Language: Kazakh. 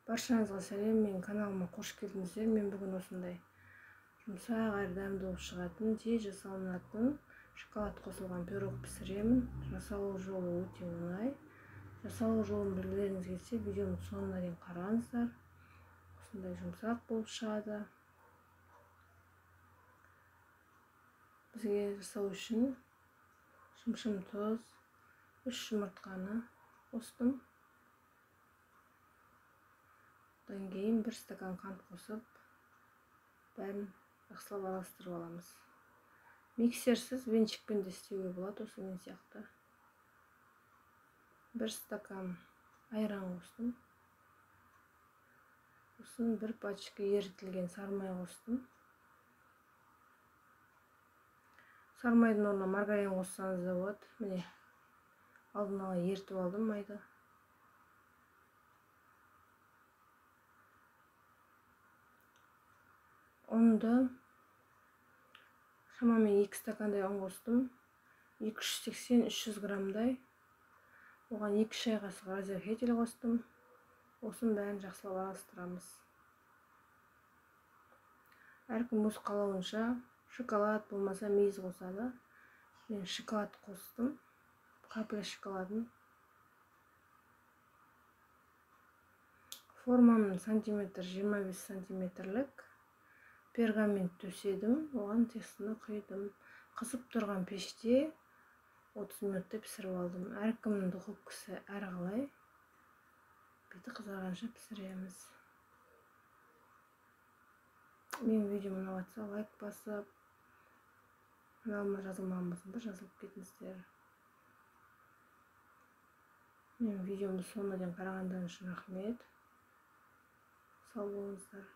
Баршаңызға сәлем, менің каналыма қош келдіңіздер. Мен бүгін осындай жұмсақ әрі дәмді болып шығатын, тез жасалынатын шоколад қосылған пирог пісіремін. Жасалу жолы өте оңай. Жасалу жолын білгілеріңіз келсе, видеоның соңына дейін қараңыздар. Осындай жұмсақ болып шығады. Бізге жасау үшін шымшым тұз, 3 жұмыртқаны қостым. Одан кейін 1 стакан қант қосып, бәрін жақсылап араластырып аламыз. Миксерсіз венчикпен де істеуге болады, осы мен сияқты. 1 стакан айран қостым. Сосын 1 пачка ерітілген сары май қостым. Сары майдың орнына маргарин қоссаңыз да болады. Міне, алдын ала ерітіп алдым майды. Ұнды шамамен 2 стакандай ұн қостым. 280-300 граммдай. Оған 2 шай қасық разрыхлитель қостым. Осының бәрін жақсылап араластырамыз. Әркім өз қалауынша шоколад болмаса мейіз қосады. Мен шоколад қостым. Капля шоколадын. Формам сантиметр 25 сантиметрлік. Пергамент төседім, оған тестіні құйдым. Қызып тұрған пеште 30 минутта пісіріп алдым. Әркімнің духовкасы әр қалай. Беті қызарғанша пісіреміз. Менің видеом ұнап жатса лайк басып, каналыма жазылмаған болсаңдар жазылып кетіңіздер. Менің видеомды соңына дейін қарағандарыңыз үшін рахмет. Сау болыңыздар.